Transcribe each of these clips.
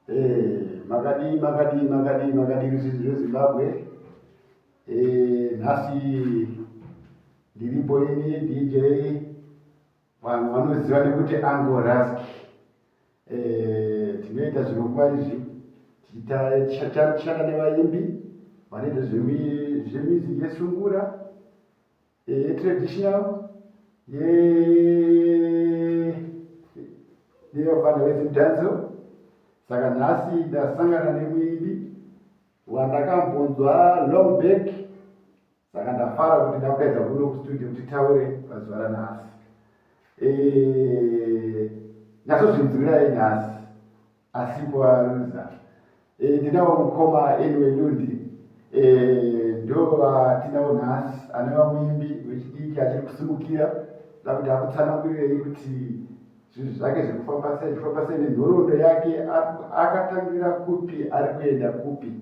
Eh, makadii makadii makadii makadii ruzhinji rweZimbabwe. Eh, nhasi ndiripo ini DJ vanhu vanoziva nekuti Uncle Rask. Eh, tinoita zvirongwa izvi tichishanda nevaimbi vanoita zvemusic yesungura yetraditional yevafana veZimdancehall. Saka nhasi ndasangana nemuimbi wandakambonzwa long back, saka ndafara kuti ndakudaidza kuno kustudio kuti taure pazuva ranhasi. Nyatsozvinzwirai nhasi asipo aruza. Ndinawo mukoma Anyway Lundi, ndo vatinawo nhasi, anova muimbi wechidiki achiri kusimukira. Da kuti akutsanangurirei kuti zvinhu zvake zviri kufamba sei, zvikufamba sei, nenhoroondo yake, akatangira kupi, ari kuenda kupi.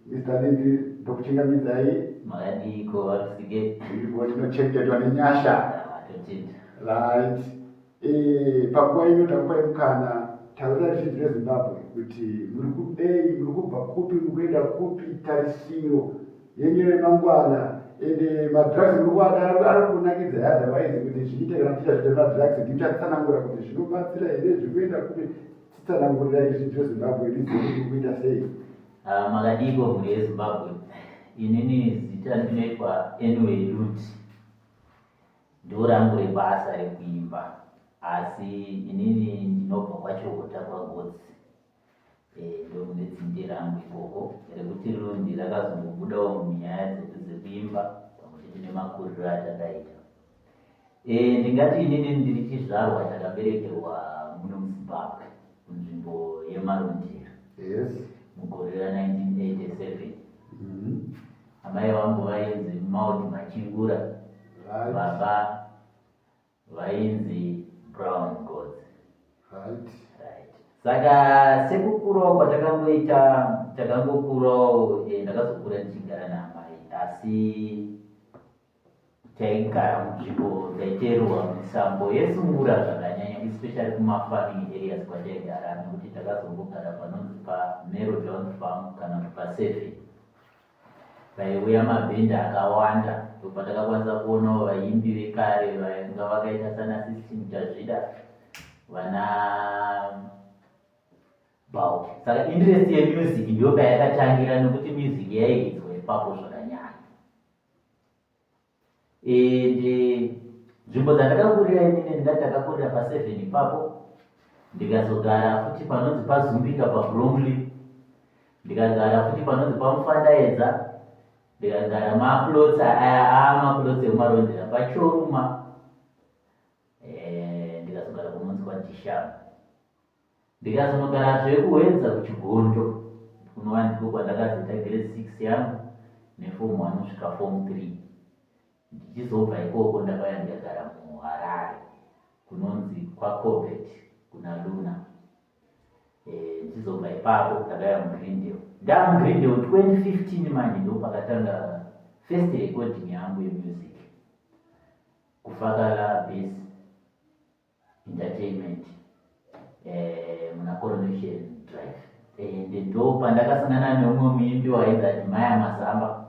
Mr Lindi, ndokuchingamidzai. Makadiko vaRusike? Iripo, tinochengetwa nenyasha. Totenda. Right. Panguva ino takupai mukana, taurira ruzhinji rweZimbabwe kuti muri kudei, muri kubva kupi, muri kuenda kupi, tarisiro yenyu remangwana, ende madrugs muri kuada ari kunakidza, otherwise kuti zviite kana tiita zvite madrugs, ndichatsanangura kuti zvinobatsira here, zviri kuenda kupi. Titsanangurirai ruzhinji rweZimbabwe rizive kuti muri kuita sei. Ah, makadiko mhuri yeZimbabwe? Inini zita ndinoitwa Anyway Lundi, ndo rangu rebasa rekuimba, asi inini ndinobva kwaChihota kwaGotsi. Ndo mune dzinde rangu ikoko. Rekuti Lundi rakazongobudawo munyaya dzedu dzekuimba pamwe chete nemakuriro atakaita. Ndingati inini ndiri chizvarwa chakaberekerwa muno muZimbabwe kunzvimbo yeMarondera mugore ra1987. Amai vangu vainzi Maud Machingura, baba vainzi Brown Godzi. Right. Saka sekukurawo kwatakangoita, takangokurawo, ndakazokura ndichigara naamai, asi taigara munzvimbo dzaiteererwa misambo yesungura zvakanyanya, especially kumafarming areas kwataigara, nekuti takazongogara panonzi paMerodon Farm kana kuti pa7, paiuya mabhendi akawanda. Ndopatakakwanisa kuonawo vaimbi vekare vainga vakaita sana System Tazvida, vana Bauke. Saka interest yemusic ndiyo payakatangira, nekuti music yairidzwa ipapo zvakanyanya. And nzvimbo dzandakakurira inini, ndingati ndakakurira pa7 ipapo, ndikazogara futi panonzi paZumbika paBromley, ndikagara futi panonzi paMufandaedza, ndikagara maplots aya, amaplots ekuMarondera paChoruma, ndikazogara kunonzi kwaDhisham, ndikazonogarazve kuHwedza kuChigondo, kunova ndiko kwandakazoita grade 6 yangu neform 1 kusvika form 3. Ndichizobva ikoko ndakauya ndikagara muHarare kunonzi kwaCobert kuna Luna. Ndichizobva ipapo ndakauya muGreendale. NdamuGreendale 2015 manje ndo pakatanga first recording yangu yemusic kuFakala Base Entertainment, muna Coronation Drive, and ndo pandakasangana neumwe muimbi wainzi Admire Mazamba.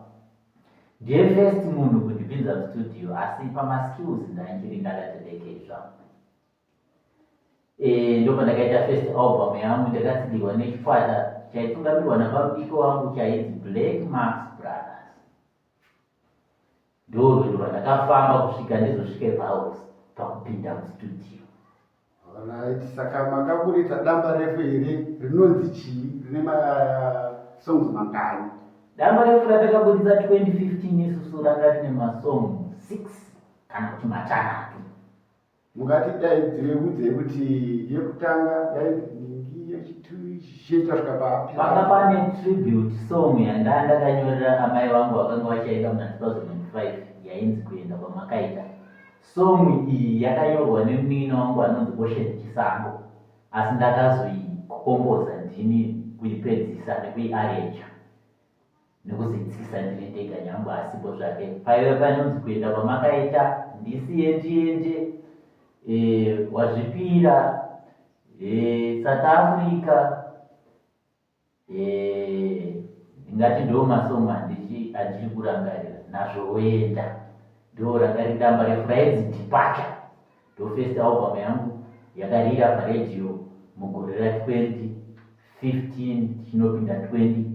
Ndiye first munhu kundipinza mustudio, asi pamaskills ndanchiri ndakatendekei zvangu. Ndo pandakaita first album yangu, ndakatsigirwa nechikwata chaitungamirwa nababudiki wangu chainzi Black Max Brothers. Ndo rwendo rwandakafamba kusvika ndizosvika ipapo pakupinda mustudio. Alright, saka makaburitsa damba refu here rinonzi chii, rine masongs mangani? Damba refu ratakaburitsa 2015 isusu ranga rine masong 6 kana kuti matanhatu. Mungatidaidzire udzei kuti yekutanga yainzi ningi, yechitatu chichiita svika papi? Panga pane tribute song yandaa ndakanyorera amai vangu vakanga vachaika muna 2005 yainzi Kuenda Kwamakaita. Song iyi yakanyorwa nemunin'ina wangu anonzi Ocean Chisango, asi ndakazoikomboza ndini kuipedzisa nekuiareja nekuzoitsikisa ndiri ndega, nyange asipo zvake. Paive panonzi Kuenda Kwamakaita, Ndisiye Ndiende, Wazvipira. South Africa eh, ndingati ndo masong andiri kurangarira nazvo woenda ndo ranga riri damba refu rainzi Departure ndo first album yangu yakarira paredhiyo mugore ra 2015 tichinopinda 2016.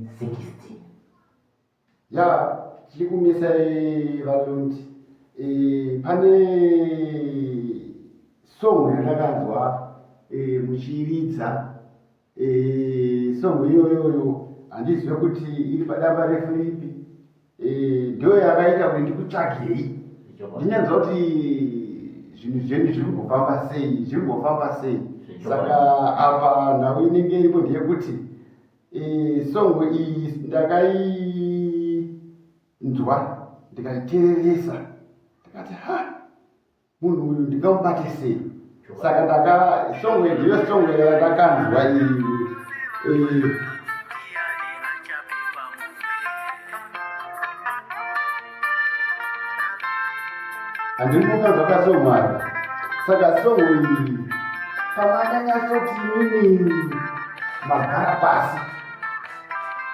Ya, tiri kumisa vaLundi. Pane song yandakanzwa muchiiridza. Song iyoyoyo handizive kuti iri padamba refu ripi. Ndiyo yakaita kuti ndikutsvagei ndinyanzwa kuti zvinhu zvenyu zviri kumbofamba sei, zviri kumbofamba sei. Saka apa nhau inenge iripo ndeyekuti song iyi ndakainzwa ndikaitereresa ndikati ha munhu uyu ndingamubate sei. Saka ndaka song ndiyo song yandakanzwa iyi. Handiri kukanzwa kasong ayo. Saka song iyi pamanyanyatsoti mimi magara pasi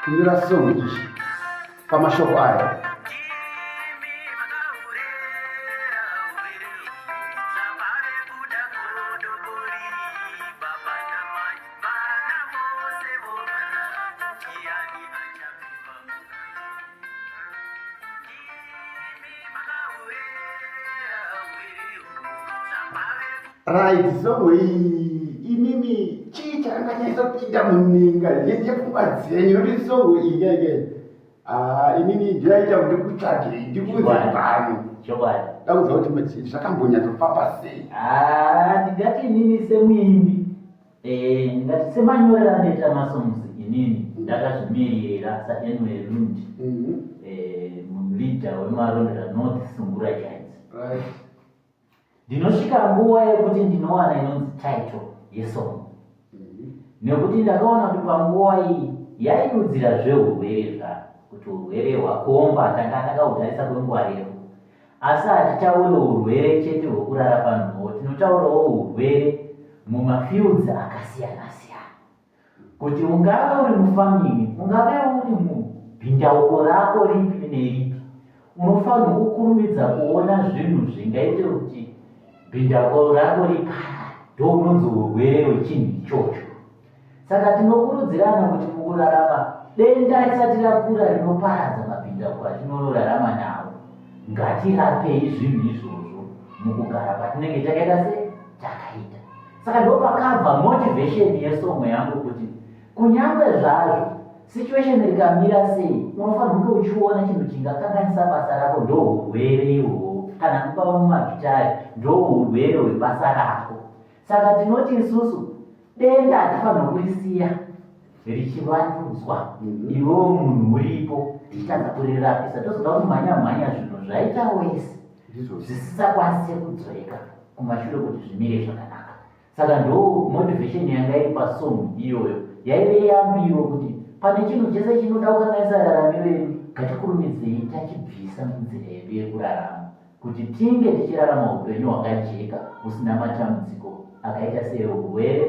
kunyora song iyi pamashoko aya. Right, song iyi imimi chii chakanga chaisopinda muninga yepfungwa dzenyu nokuti song iyi yaike inini ndiraita kuti kutsvagei ndikuudze pano chokwadi ndakuudza kuti zvakambonyatsofamba sei. Ndingati inini semuimbi ndingati semanyorero andoita masongs inini ndakazvimirira saEnway Lundi, leader weMarondera North Sungura Giants. Ndinosvika nguva yekuti ndinowana inonzi title yesong, nekuti ndakaona kuti panguva iyi yaidudzira zveurwere zvaro, kuti urwere hwakomba tanga takahutarisa kwenguva refu, asi hatitauri urwere chete hwekurara panhovo, tinotaurawo urwere mumafields akasiyana siyana, kuti ungave uri mufarming, ungave uri mubhindauko rako ripi neripi, unofanirwa kukurumidza kuona zvinhu zvingaite kuti bhindauko rako riparare, ndo unonzi urwere hwechinhu ichocho. Saka tinokurudzirana kuti mukurarama denda risati rakura rinoparadza mabhindauko atinorarama nawo, ngatirapei zvinhu izvozvo mukugara patinenge takaita se takaita. Saka ndo pakabva motivation yesong yangu, kuti kunyange zvazvo situation rikamira sei, unofanirwa kunge uchiona chinhu chingakanganisa basa rako, ndo urwere ihwohwo. Kana mungava mumagitari, ndo urwere hwebasa rako. Saka tinoti isusu denda hatifanirwa kurisiya richivandudzwa, iwewo munhu uripo tichitadza kurirapisa, tozoda kumhanya mhanya zvinhu zvaita wese zvisisakwanise kudzoreka kumashure kuti zvimire zvakanaka. Saka ndo motivation yanga iri pasong iyoyo, yaive yambiro kuti pane chinhu chese chinoda kukanganisa raramiro yedu, ngatikurumidzei tachibvisa munzira yedu yekurarama, kuti tinge tichirarama upenyu hwakajeka husina matambudziko akaita seurwere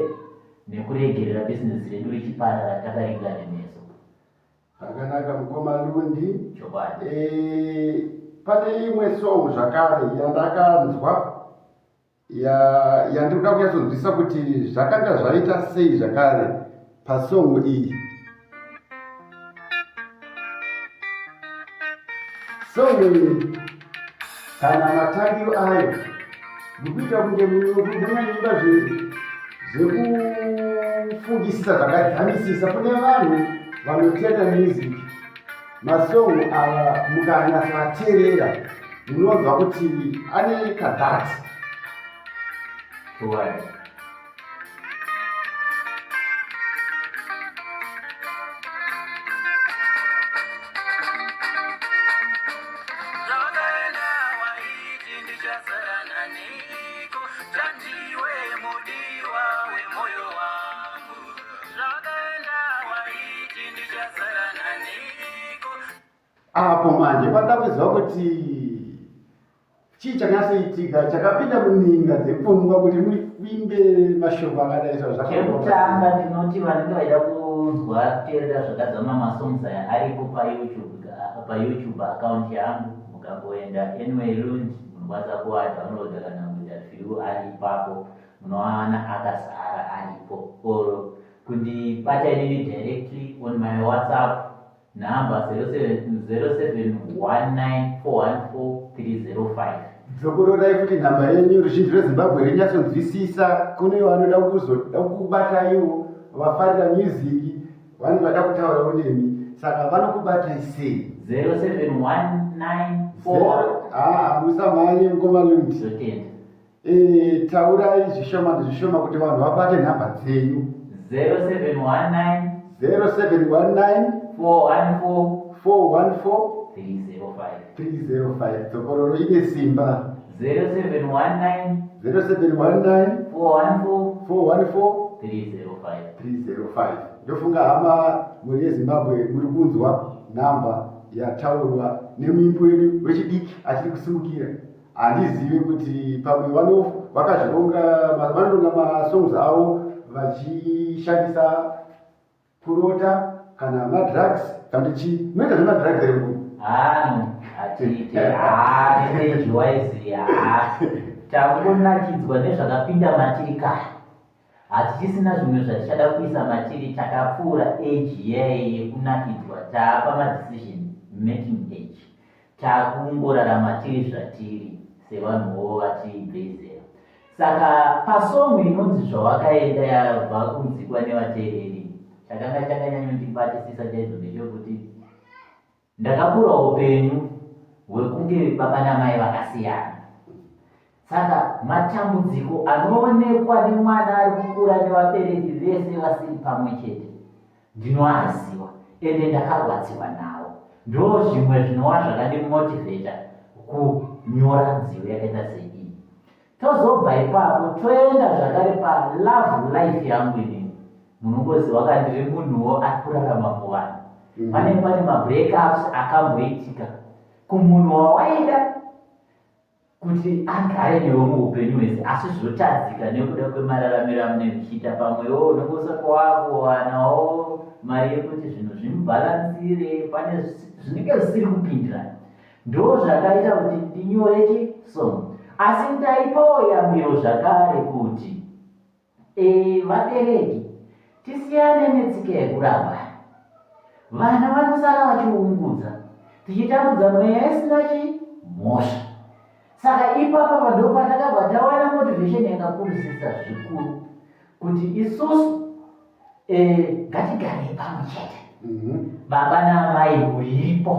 nekuregerera bhizinesi redu richiparara takaringa nemeso. Zvakanaka mukoma Lundi. Chokwadi. Pane imwe song zvakare yandakanzwa yandiri kuda kunyatsonzwisa kuti zvakanga zvaita sei zvakare pasong iyi. Song iyi kana matangiro ayo ndikuita kunge munonyimba zvekufungisisa zvakadzamisisa. Kune vanhu vanotenda music, masong aya mukanyatsoateerera munonzwa kuti ane kadhati. Chokwadi. Apo manje panoda kuziva kuti chii chakanyatsoitika chakapinda muninga dzepfungwa kuti uimbe mashoko akadai so zvakutanga ndinoti vanenge vaida kunzwa kuteerera zvakadzama masongs aya aripo paYouTube, paYouTube account yangu. Mukangoenda Anyway Lund, munokwanisa kuadownloada kana kuita view ari ipapo, munowana akazara aripo. Or kundibata inini directly on my WhatsApp number 0719414305. Dzokororai futi nhamba yenyu, ruzhinji rweZimbabwe rinyatsonzwisisa. Kune vanoda kuzoda kukubataiwo, vafarira music, vanenge vada kutaurawo nemi, saka vanokubatai sei? 07194 Ah, musamhanye mukoma Lund. Ndotenda. Taurai zvishoma nezvishoma kuti vanhu vabate nhamba dzenyu. 0719 0719 414 414 305. 305. Dzokororo ine simba. 0719 0719 414 414 305. 305. Ndofunga hama, mhuri yeZimbabwe, muri kunzwa nhamba yataurwa nemuimbi wedu wechidiki achiri kusimukira. Handizivi kuti pamwe vakazvironga, vanoronga masongs avo vachishandisa kurota kana madrugs kana kuti chii. Munoita zvemadrugs here mukuru? Hano hatiite, haa, age wise, haa, tangonakidzwa nezvakapinda matiri kare. Hatichisina zvimwe zvatichada kuisa matiri. Takapfuura age yaye yekunakidzwa, taapa madecision making age. Takungorarama tiri zvatiri sevanhuwo vatibvei zera. Saka pasong inonzi "Zvawakaenda" yabva kunzikwa nevateereri, chakanga chakanyanyondibatisisa chaizvo ndechekuti ndakakura upenyu hwekunge baba namai vakasiyana. Saka matambudziko anoonekwa nemwana ari kukura nevabereki vese vasiri pamwe chete ndinoaziva, ende ndakarwadziwa nawo. Ndo zvimwe zvinova zvakandimotivheta kunyora nziyo yakaita seiyi. Tozobva ipapo toenda zvakare palove life yangu. Inini munongoziva ka, ndiri munhuwo ari kurarama muvanhu. Pane mabreakups akamboitika kumunhu wawaida kuti agare newe muupenyu hwese, asi zvotadzika nekuda kwemararamiro amunenge muchiita. Pamwewo unenge usati wakuwanawo mari yekuti zvinhu zvimubhalansire, pane zvinenge zvisiri kupindirana. Ndo zvakaita kuti ndinyore chisong. Asi ndaipawo yambiro zvakare kuti vabereki tisiyane netsika yekurambana. Vana vanosara vachiungudza, tichitambudza mweya isina chimhosva. Saka ipapa ndo patakabva tawana motivation yakakurusisa zvikuru kuti isusu ngatigarei pamwe chete, baba naamai, mhuri iripo.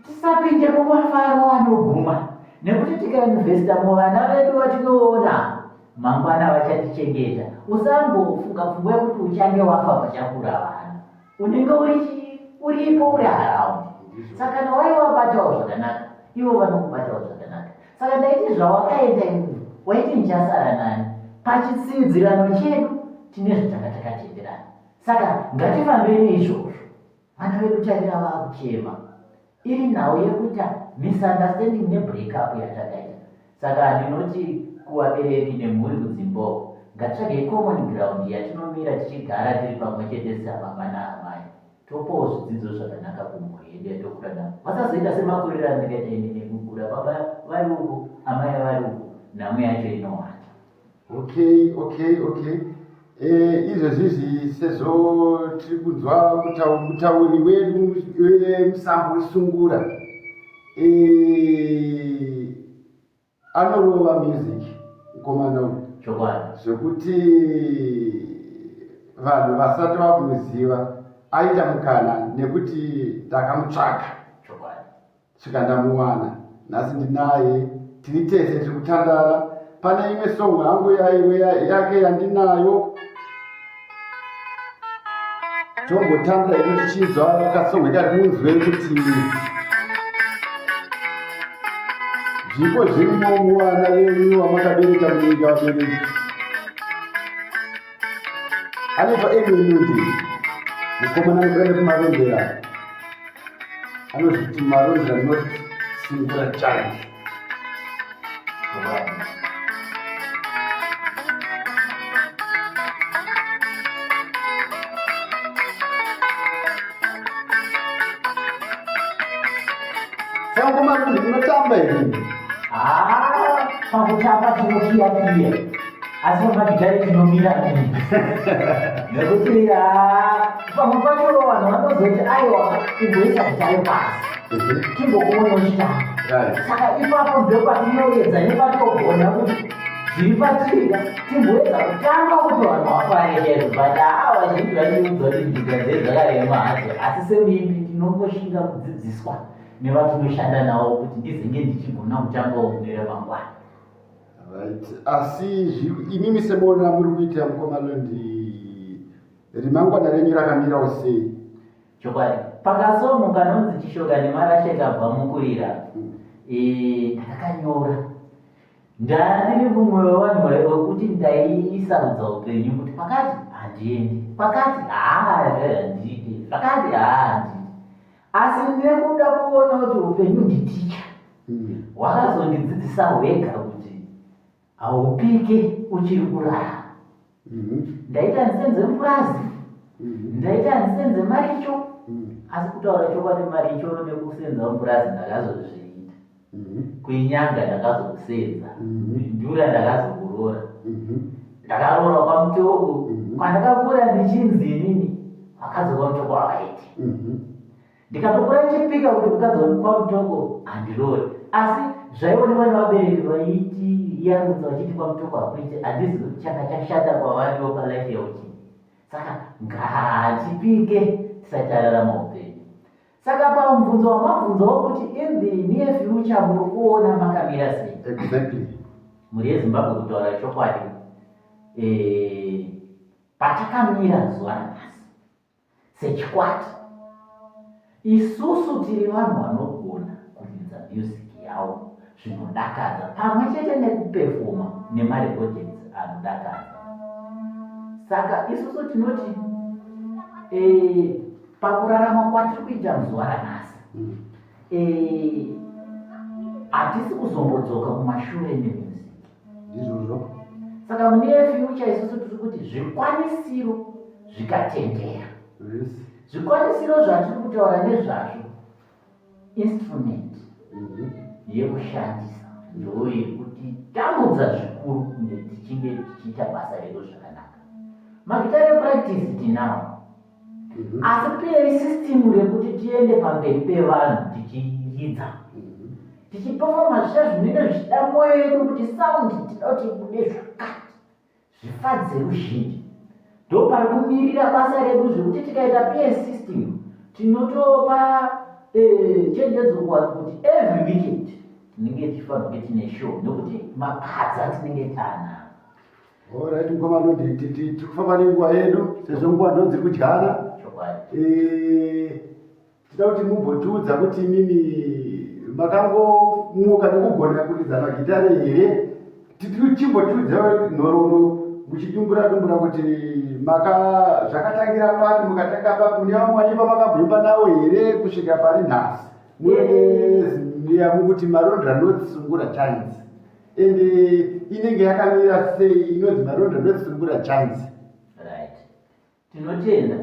Tisapinde mumafaro anoguma, nekuti tikainvesta muvana vedu vatinoona mangwana vachatichengeta. Usambofunga pfungwa yekuti uchange wafa pachakura vana, unenge uripo, uri around. Saka kana waiwabatawo zvakanaka, ivo vanokubatawo zvakanaka. Saka ndaiti "Zvawakaenda iwe, waiti ndichasara nani? Pachitsidzirano chedu tine zvatanga takatenderana, saka ngatifambei neizvozvo." Vana vedu tarira vakuchema, iri nhau yekuita misunderstanding nebreakup yatakaita. Saka ndinoti kuvabereki nemhuri kudzimboko, ngatitsvagei common ground yatinomira tichigara tiri pamwe chete sababa naamai, topawo zvidzidzo zvakanaka kumhuri yedu yatokura navo, vasazoita semakuriro andikaita ini nekukura baba vari uku, amai vari uku. Nhamo yacho inowanda. Okay, izvezvizvi sezvo tiri kunzwa mutauri wedu wemusambo wesungura, anorova music mukomana uyu. Chokwadi. Zvekuti vanhu vasati vakumuziva aita mukana nekuti ndakamutsvaka. Chokwadi. Svika ndamuwana, nhasi ndinaye, tiri tese, tiri kutandara. Pane imwe song hangu yaiwe yake yandinayo, tombotandira ino tichinzwa kasong ikati munzwe kuti zvipo zvirimo muvana venyu vamakabereka munyika. Vabereki, anoitwa Emiludi, mukomana mukuenda kuMarondera, anozviti Marondera North Sungura Giant. Chokwadi. Munotamba here? Haa, pakutamba tinokiya kiya, asi pamagitare tinomira mira nekuti haa, pamwe pacho vanhu vanozoti aiwa, imboisa gitare pasi timbokuona uchitamba. Saka ipapo ndopatinoedza nepatogona kuti zviri patiri timboedza kutamba kuti vanhu vafare chaizvo. But haa, vazhinji vandiudza kuti njiga dzedu dzakarema hadzo, asi semuimbi ndinongoshinga kudzidziswa nevatinoshanda navo kuti ndizenge ndichigona kutambawo mune ramangwana. Right, asi imimi semuona muri kuita, mukoma Londi, remangwana renyu rakamirawo sei? Chokwadi, pakasong kanonzi "Chishoka Nemarasha" kabva mukurira, ndakakanyora ndandiri mumwe wevanhu wekuti ndaisarudza upenyu kuti pakati handiendi, pakati haa handiite, pakati haa handiite. Asi nekuda kuona kuti upenyu nditicha, hwakazondidzidzisa hwega kuti haupike uchiri kurarama. Ndaita ndisenze mupurazi, ndaita ndisenze maricho, asi kutaura chokwadi, maricho nekusenza mupurazi ndakazozviita. Kuinyanga ndakazokusenza, ndura ndakazokuroora, ndakaroora kwaMutoko kwandakakura ndichinzi inini vakadzi kwaMutoko havaiti. Ndikatokura ndichipika kuti mukadzi kwaMutoko handiroori, asi zvaionekwa nevabereki vaiti yarutsa vachiti kwaMutoko hakuiti. Handizi kuti changa chashata kwavariwo palife yavo chii. Saka ngatipike tisati tararama upenyu. Saka pamubvunzo wamabvunzo wokuti in the near future muri kuona makamira sei, mhuri yeZimbabwe, kutaura chokwadi, patakamira zuva ranhasi sechikwata, isusu tiri vanhu vanogona kuridza music yavo zvinodakadza pamwe chete nekupefoma nemarecordings anodakadza. Saka isusu tinoti pakurarama kwatiri kuita muzuva ranhasi, hatisi kuzombodzoka kumashure nemusic. Ndizvozvo. Saka mune future isusu tiri kuti zvikwanisiro zvikatendera, zvikwanisiro zvatiri kutaura nezvazvo, instrument yekushandisa ndo iri kuti tambudza zvikuru kunge tichinge tichiita basa redu zvakanaka. Magitare practice tinawo, asi PA system rekuti tiende pamberi pevanhu tichiridza, tichipefoma zvicha zvinenge zvichida mwoyo yedu kuti sound tinoda kuti ibude zvakati zvifadze ruzhinji, ndo pari kumirira basa redu. Zvekuti tikaita PA system, tinotopa chenjedzo kuvanhu kuti every weekend tinenge tichifanira kunge tine show nekuti mapadza tinenge taanawo. Alright, mukoma Londi, tiri kufamba nenguva yedu sezvo nguva ndo dziri kudyana. Tida kuti mumbotiudza kuti imimi makangomuka nekugona kuridza magitare here? Chimbotiudza nhoroondo muchidumbura dumbura kuti maka zvakatangira papi, mukatanga papi, mune vamwe vaimba makamboimba navo here kusvika pari nhasi mune yamukuti Marondera North Sungura Giants? Ende inenge yakamira sei inonzi Marondera North Sungura Giants? Right, tinotenda.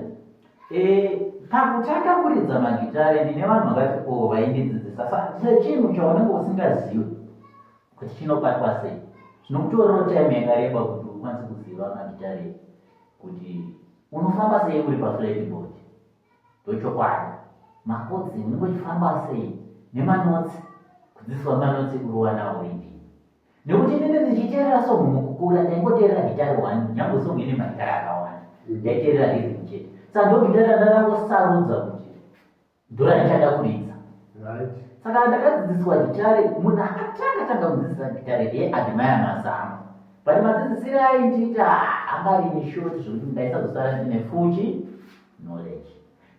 Pakutanga kuridza magitare, ndine vanhu vakati o vaindidzidzisa. Sechinhu chaunenge usingazivi kuti chinobatwa sei, zvinokutorerawo time yakareba kuti ukwanise kuziva magitare kuti unofamba sei uri pafretboard. Ndochokwadi, machords unenge uchifamba sei nemanotes, kudzidziswa manotes uri already, nekuti inini ndichiteerera song mukukura ndaingoteerera gitare one, nyange song ine magitare akawanda, ndaiteerera rhythm chete. Saka ndo gitare randakangosarudza kuti ndoranichada kuridza. Saka ndakadzidziswa gitare, munhu akatanga tanga kudzidzisa gitare ndiye Admire Mazamo, but madzidzisiro aindiita anga ari short zvekuti ndaisazosara ndine full knowledge.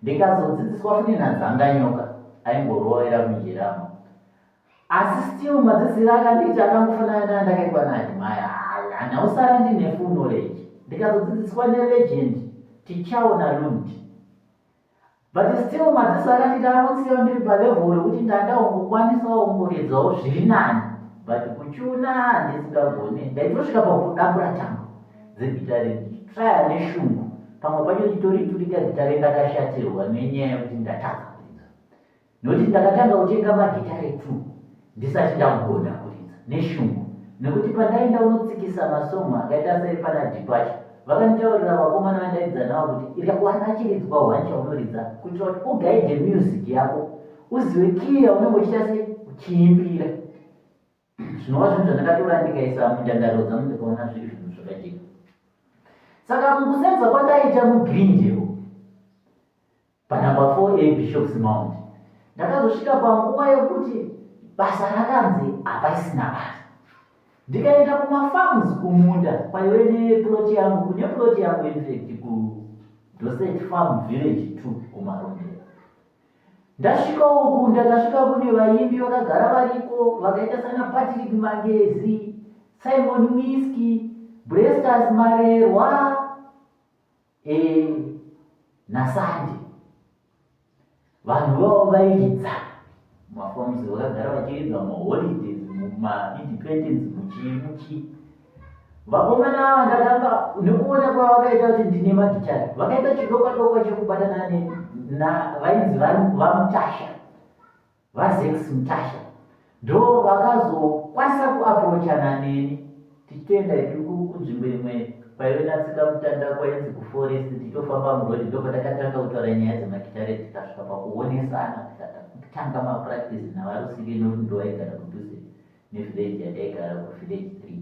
Ndikazodzidziswa futi naDzanganyoka aimborovera kunjeramo, asi still madzidzisiro akandiita akangofanana neandakaitwa naAdmire, handausara ndine full knowledge. Ndikazodzidziswa nelegend Tichaona Lund, but still madziso akandiita akangosiyawo ndiri palevel rekuti ndandaungokwanisawo kungoridzawo zviri nani, but kuchuna handisingagone. Ndaitosvika pakudambura tambo dzegitare ndichitraya neshungu, pamwe pacho ndichitoriturika gitare ndakashatirwa nenyaya yekuti ndatadza kuridza, nokuti ndakatanga kutenga magitare two. ndisati ndakugona kuridza neshungu nekuti pandaenda unotsikisa masong akaita seepana Departure, vakanditaurira vakomana vandairidza navo kuti wana chiridzwa one chaunoridza kuitira kuti uguide music yako, uzive key yaunenge uchiita sei uchiimbira, zvinova zvinhu zvandakatora ndikaisa mundangariro dzangu, ndikaona zviri zvinhu zvakajeka. Saka mukusenza kwandaita muGreendale panumber 4A Bishops Mount, ndakazosvika panguva yekuti basa rakanzi hapaisina basa. Ndikaenda kumafarms, kumunda kwaive neplot yangu, kune plot yangu infact kuDorset Farm Village 2 kuMarondera. Ndasvika uku, ndakasvika kune vaimbi vakagara variko vakaita sana Patrick Mangezi, Simon Whisky, Brestas Marerwa naSande. Vanhu vavo vairidza mafarms, vakagara vachiridza mumaholidays, mumaindependence, muchii muchii. Vakomana ava, ndakanga nekuona kwavakaita kuti ndine magitari, vakaita chidokwa dokwa chekubatana na vainzi vaMutasha, vaZex Mutasha, ndo vakazokwanisa kuapproachana neni tichitoenda hedu kunzvimbo imwe kwaive natsika mutanda kwainzi kuForest. Tichitofamba muroad, ndo patakatanga kutaura nyaya dzemagitare, tikasvika pakuonesana, tikatanga mapractice navaRusike, nokuti ndo vaigara kudhuze nevillage yandaigara, kuvillage 3.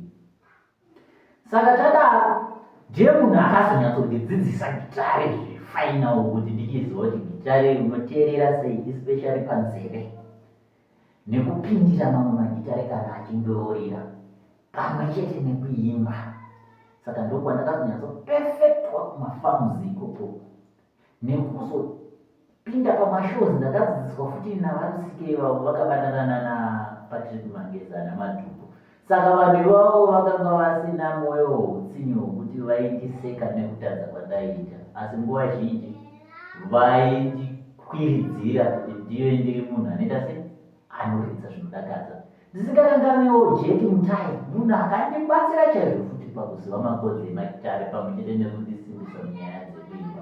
Saka tadaro, ndiye munhu akazonyatsondidzidzisa gitare zvefinal, kuti ndichiziva kuti gitare unoteerera sei, especially panzeve, nekupindira mamwe magitare kana achindoorira pamwe chete nekuimba. Saka ndokwandakazonyatsoperfectwa kumafarms ikoko nekuzopinda pamashows. Ndakadzidziswa futi navaRusike ivavo vakabatana naPatrick Mangeza naMadhuku. Saka vanhu ivavo vakanga vasina mwoyo woutsinye hwokuti vaindiseka nekutadza kwandaiita, asi nguva zhinji vaindikwiridzira kuti ndive ndiri munhu anoita se anoridza zvinodakadza. Ndisingakanganiwo Jeki Mutai, munhu akandibatsira chaizvo futi pakuziva makodzi emagitare pamwe chete nekundisimbisa munyaya dzekuimba.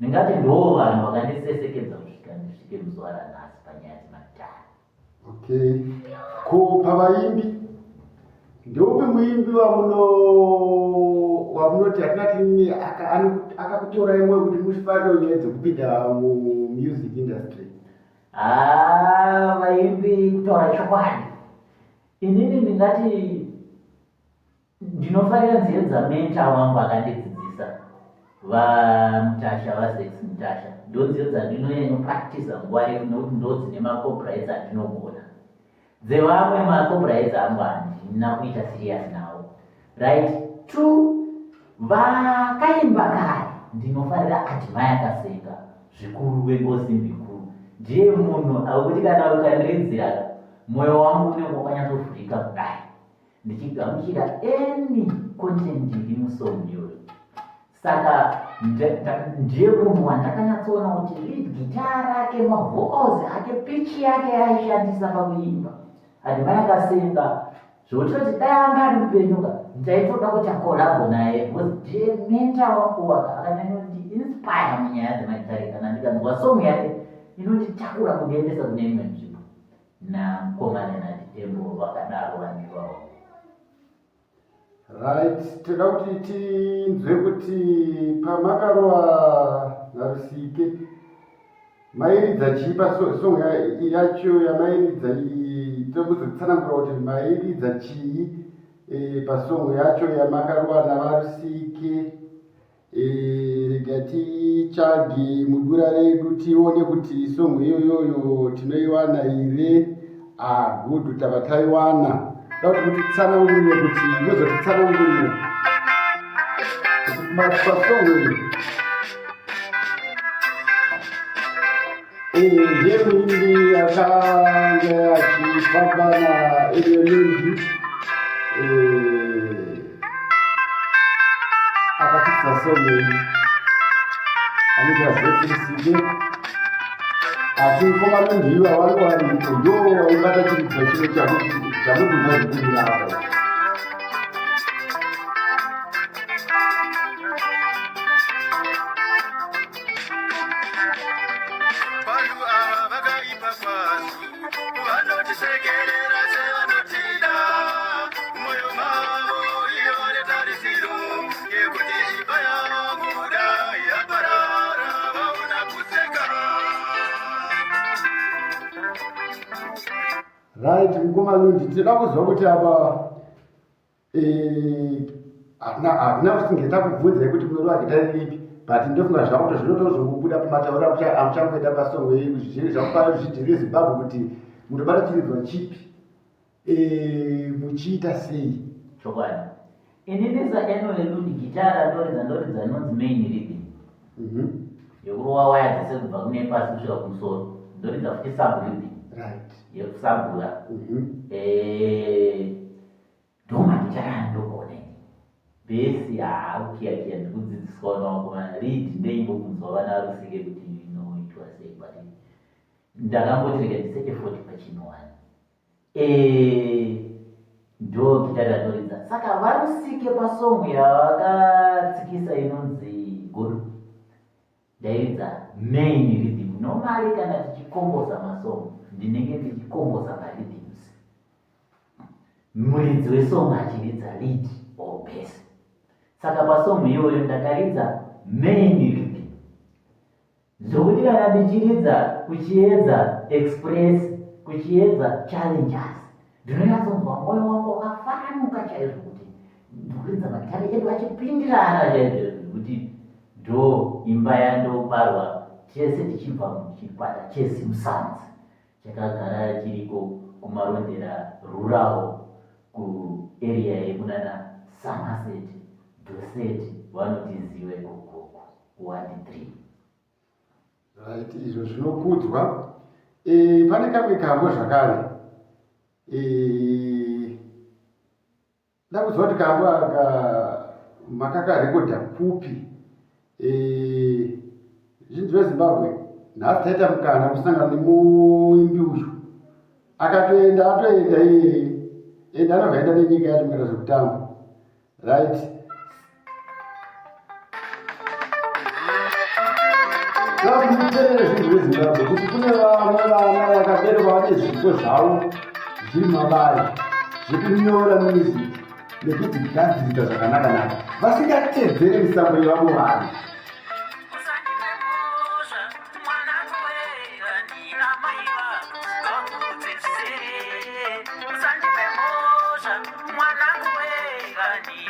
Ndingati ndoo vanhu vakandisesekedza kusvika ndisvike muzuva ranhasi panyaya dzemagitare. Okay, ko pavaimbi, ndeupi muimbi wamunoti hatina tini akakutorai mwoyo kuti mufarire nyaya dzekupinda mumusic industry? Haa, vaimbi, kutaura chokwadi, inini ndingati ndinofarira nziyo dzamentor wangu akandidzidzisa, vaMutasha, vaZex Mutasha. Ndo nziyo dzandinonyanyopractisa nguva refu nekuti ndo dzine macopyrights andinogona. Dzevamwe macopyrights angu handina kuita serious nawo. Right, two, vakaimba kare, ndinofarira Admire Kasenga zvikuru, weNgosimbi Kuru. Ndiye munhu akuti kana ukandiridzira, mwoyo wangu unenge wakanyatsovhurika kudai ndichigamuchira any content iri musong iyoyo. Saka ndiye munhu wandakanyatsoona kuti lead guitar rake, mavocals ake, pitch yake yaaishandisa pakuimba, Admire Kasenga, zvekutoti dai anga ari mupenyu ka, ndaitoda kuti acollabo naye because ndiye mentor wangu waka akanyanyondiinspire munyaya dzemagitare. Kana ndikanzwa song yake, inonditakura kundiendesa kune imwe nzvimbo. Namukomana naDitembo, vakadaro vanhu ivavo. Right, toda kuti tinzwe kuti pamakarova naRusike mairidza chii pasong yacho yamairidza iyi. Tokuzotsanangura kuti mairidza chii pasong yacho yamakarova navaRusike. Rega titsvage mudura redu tione kuti song iyoyoyo tinoiwana here. Ah, good, tava taiwana. Da kuti mutitsanangurire, kuti muzotitsanangurira pasong iyi. Ndiye muimbi akanga achifamba naElemendi akapikisa song iyi, anoitwa Zex Rusike. Asi mukoma ndiwo vanga varipo, ndo waibata chiridzwa chino chamukunzwa zvikurira apa. Vanhu ava vakaipa kwazvo, vanotisekerera. Right, mukoma Lundi, tinoda kuziva kuti apa eh, hatina kusinge takubvunzai kuti munorova gitare ripi, but ndofunga zvakuto zvinotozongobuda pamataura amuchangoita pasong yenyu, zvakupa ruzhinji rweZimbabwe kuti munobata chiridzwa chipi, eh, muchiita sei. Chokwadi. Inini saEnoe Lundi gitara ndoridza ndoridza inonzi main rhythm. Yekurova waya dzese kubva kune pasi kusvika kumusoro. Ndoridza futi sub rhythm. Yekusabhura. Eh, ndomagitara andogona ini. Bhesi haa kukiya kiya ndikudzidziswa nevakomana. Lead ndeimbobvunzwa vana varusike kuti inoitwa sei, but ndakangoti rega ndisete 40 pachinhu one. Eh, ndo gitari ratoridza. Saka varusike pasong yavakatsikisa inonzi Godo, ndairidza main rhythm. Normally kana tichikombosa masong ndinenge ndichikombosa marhythms, muridzi wesong achiridza lead or bass. Saka pasong iyoyo ndakaridza main rhythm, zvokuti kana ndichiridza kuchiedza Express, kuchiedza Challengers, ndinonyatsonzwa mwoyo wangu wakafaranuka chaizvo kuti ndikuridza magitare edu achipindirana chaizvo, kuti ndo imba yandobarwa tese tichibva muchikwata cheZimSounds chakagara chiriko kuMarondera Rural, kuarea yekunana Somerset, Dorset, vanotiziva ikokoko kuward 3. Right, izvo zvinokudzwa. Pane kamwe kambo zvakare. Ndakuziva kuti kambo aka makakarekodha kupi. Zhinji veZimbabwe, nhasi taita mukana kusangana nemuimbi uyu akatoenda, atoenda iyeye, ende anobva aenda nenyika yacho mukaita zvekutamba. Right, muteerere zvinhu zveZimbabwe kuti kune vamwe vana vakaberekwa vane zvipo zvavo zviri mabari zvekunyora music nekudzigadzirisa zvakanaka-naka vasingatedzere misambo yevamwe vanhu.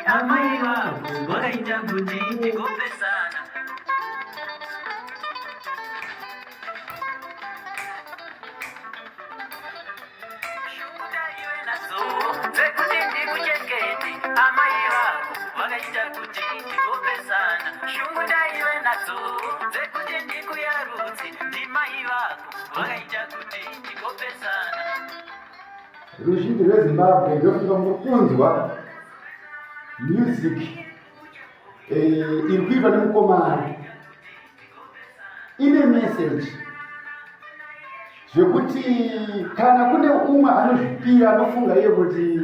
Amai vako vakaita kuti tigopesana. Shungu ndaive nadzo dzekuti ndikuchengete, amai vako vakaita kuti tigopesana. Shungu ndaive nadzo dzekuti ndikuyarutse, ndimai vako vakaita kuti tigopesana. Ruzhinji rweZimbabwe, ndofunga muri kunzwa music iri kuitwa nemukomana, ine message zvekuti kana kune umwe anozvipira anofunga iye kuti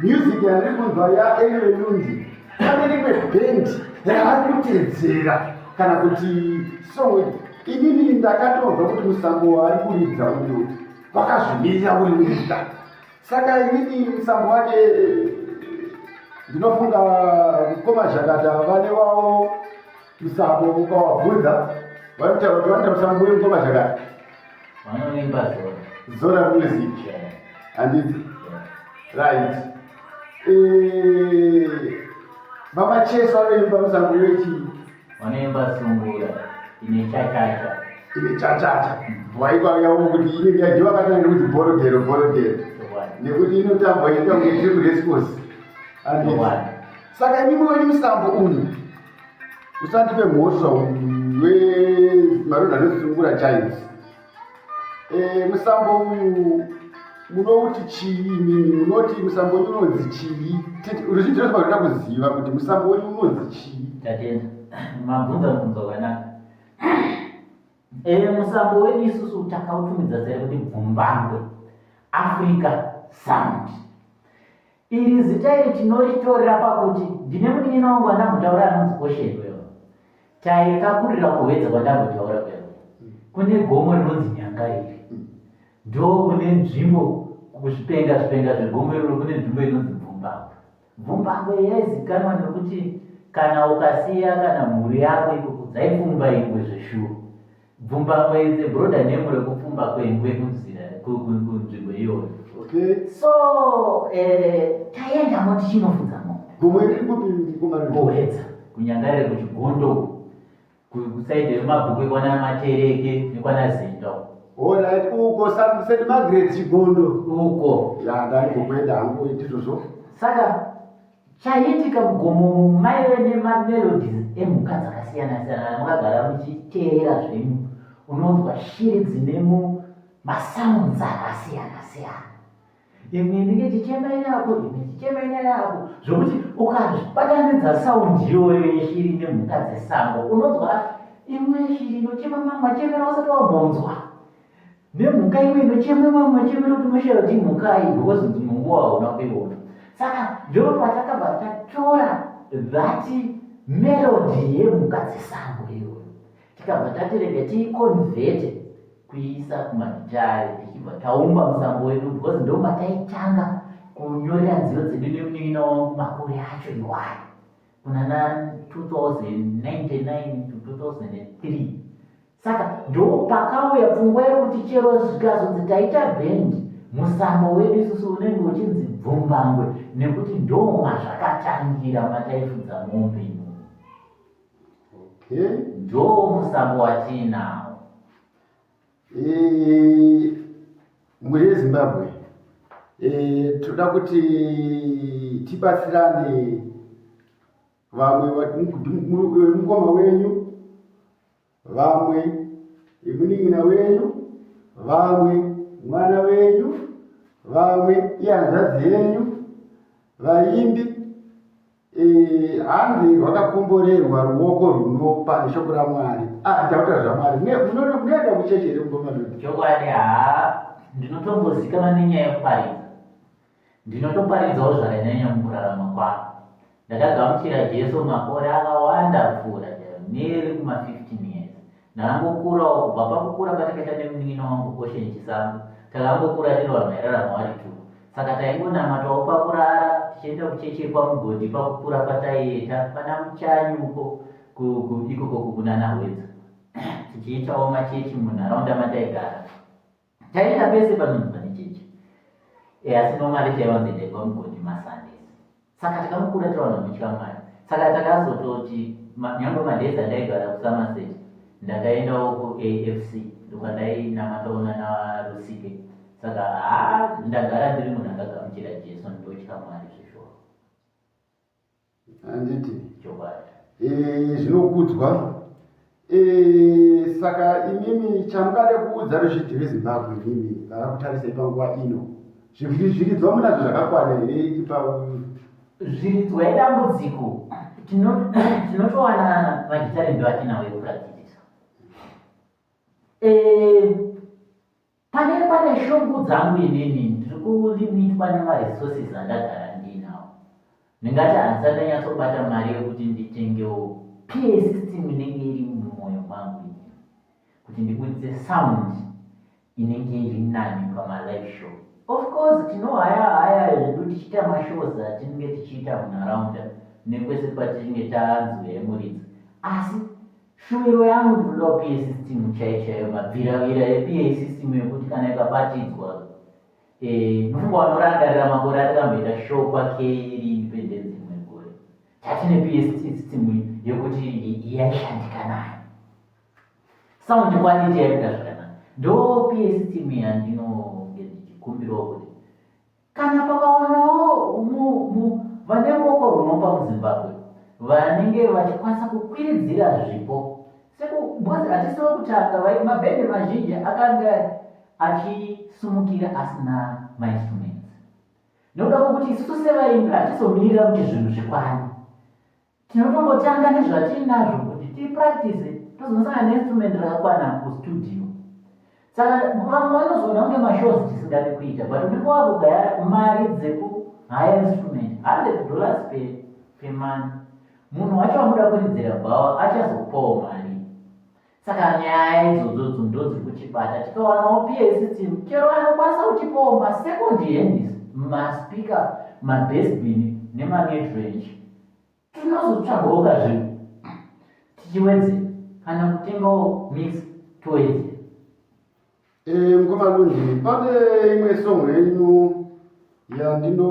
music yandiri kunzwa yaEnoe Lundi pane rimwe bhendi raari kutedzera kana kuti song, inini ndakatonzwa kuti musambo waari kuridza uyu wakazvimirira uri wega. Saka inini musambo wake ndinofunga mukoma Zhakata vane wavo musambo, ukawabvunza vanotaura kuti vanoita musambo wemukoma Zhakata. Vanoimba Zora. Zora music, handiti? Right. Vamacheso vanoimba musambo wechii? Vanoimba Sungura ine chachacha. Ine chachacha waikwayawo kuti inenge yadiwa katanga nekuti bhorodhero bhorodhero, nekuti inotambwa ichiita kunge tiri kurescos, handiti? Saka imimi wenyu musambo uyu, usandipe mhosva, wemaronda neSungura Giants, musambo uyu munouti chii imimi? Munoti musambo wenyu unonzi chii? Ruzhinji rwese vanoda kuziva kuti musambo wenyu unonzi chii. Tatenda, mabvunza mubvunzo wakanaka. Musambo wedu isusu takautumidza zita rekuti Bvumbangwe Africa Sound. Iri zita iri tinoritorera pakuti ndine munin'ina wangu andambotaura anonzi Ocean wewa. Taikakurira kuHwedza kwandambotaura kuya. Kune gomo rinonzi Nyanga iri. Ndo kune nzvimbo kuzvipenga zvipenga zvegomo iroro kune nzvimbo inonzi Bvumbangwe. Bvumbangwe yaizikanwa nekuti kana ukasiya kana mhuri yako ikoko dzaipfumba ingwe zveshuwa. Bvumbangwe is a broader name rekupfumba kwengwe kunzira. Kunzvimbo iyoyo. Okay. So taiendamo tichinofudza mombe. Gomo riri kupi, mukoma? Kuhwedza, kunyangarire, kuchigondo, kusaidi remabhuku ekwana Matereke nekwana Zenda. Alright, uko St Margaret Chigondo. Uko. Ya, ndaimbokuenda hangu, ndizvozvo. Saka chaiitika mugomo maive nemamelodies emhuka dzakasiyana siyana. Makagara muchiteerera zvenyu, unonzwa shiri dzine masounds akasiyana siyana, imwe inenge ichichema inapo, imwe ichichema inapo, zvokuti ukazvibatanidza sound iyoyo yeshiri nemhuka dzesango, unonzwa imwe shiri inochema mamwe machemero usati wambonzwa, nemhuka imwe inochema mamwe machemero kuti unoshaya kuti imhuka iyi, because dzimwe nguva hauna kuiona. Saka ndo patakabva tatora that melody yemhuka dzesango iyoyo, tikabva tatirega tiiconverte kuiisa kumagitare, tichibva taumba musambo wedu, because ndo mataitanga kunyorera nziyo dzedu nemunin'ina wangu makore acho iwayo, kuna na 2099 to 2003. Saka ndo pakauya pfungwa yekuti chero zvikazonzi taita bhendi, musambo wedu isusu unenge uchinzi Bvumbangwe, nekuti ndo mazvakatangira, mataifudza mombe imomo. Ndo musambo watiinawo. Mhuri yeZimbabwe, toda kuti tibatsirane. Vamwe mukoma wenyu, vamwe munin'ina wenyu, vamwe mwana wenyu, vamwe ihanzvadzi yenyu, vaimbi. Hanzi rwakakomborerwa ruoko runopa, neshoko raMwari. Ah, ndakutaura zvaMwari. Munoenda kuchechi here, mukoma Ludi? Chokwadi, haa, ndinotombozikanwa nenyaya yekuparidza. Ndinotoparidzawo zvakanyanya mukurarama kwangu. Ndakagamuchira Jesu makore akawanda apfuura chaiyo, nearly kuma 15 years. Ndakangokurawo, kubva pakukura kwatakaita nemunin'ina wangu Ocean Chisango, takangokura tiri vanhu vairarama vari two. Saka taingonamatawo pakurara, tichienda kuchechi yekwaMugodhi pakukura kwataiita, pana Muchanyu uko, ikoko kunana Hwedza. Tichiitawo machechi munharaunda mataigara. Taienda pese panonzi pane chechi. Asi normally taiwanzoenda kwaMugodhi maSundays. Saka takamukura tiri vanhu vanotya Mwari. Saka takazototi nyangwe madays andaigara kuSomerset, ndakaendawo kuAFC, ndokwandainamatawo nana Rusike. Saka haa, ndagara ndiri munhu akagamuchira Jesu, ndotya Mwari zveshuwa. Handiti? Chokwadi. Zvinokudzwa. Saka imimi chamungade kuudza ruzhinji rweZimbabwe, imimi vakakutarisai panguva ino, zviridzwa munazvo zvakakwana here ipa? Zviridzwa idambudziko. Tinotowana magitare ndo atinawo ekupracticisa. Pane shungu dzangu inini, ndiri kulimitwa nemaresources andagara ndinawo. Ndingati handisati ndanyatsobata mari yekuti nditengewo PA system inenge iri mumwoyo mangu inini, kuti ndibudise sound inenge iri nani pamalive show. Of course tinohaya haya zvedu, tichiita mashows atinenge tichiita munharaunda nekwese kwatinenge tanzi uyai muridzi, asi shuwiro yangu ndinodawo PA system chaiyo chaiyo, mabviravira ePA system yekuti kana ikabatidzwa, mufunga vanorangarira makore atakamboita show kwakeiri Independence rimwe gore, tatine PA system yekuti yaishandika nayo, sound quality yaibuda zvakanaka. Ndo PA system yandinonge ndichikumbirawo kuti kana pakawanawo vane ruoko runopa muZimbabwe, vanenge vachikwanisa kukwiridzira zvipo, because hatisiwo kutanga. Mabhendi mazhinji akanga achisumukira asina mainstruments, nokuda kwokuti isusu sevaimbi hatizomirira kuti zvinhu zvikwane. Tinotongotanga nezvatiinazvo kuti tipractice, tozonosangana neinstrument rakakwana kustudio. Saka vamwe vanozoona kunge mashows tisingadi kuita, but unenge wakugaya mari dzekuhire instrument, $100 per month. Munhu wacho wamuda kuridzira bhawa achazokupawo mari. Saka nyaya idzodzo ndo dziri kutibata. Tikawanawo PA system, chero anokwanisa kutipawo masecond hands maspeaker, mabass bin nemamidrange, tinozotsvagawo kazvinhu tichiwedzera, kana kutengawo mix towedzera. Mukoma Lundi, pane imwe song yenyu yandino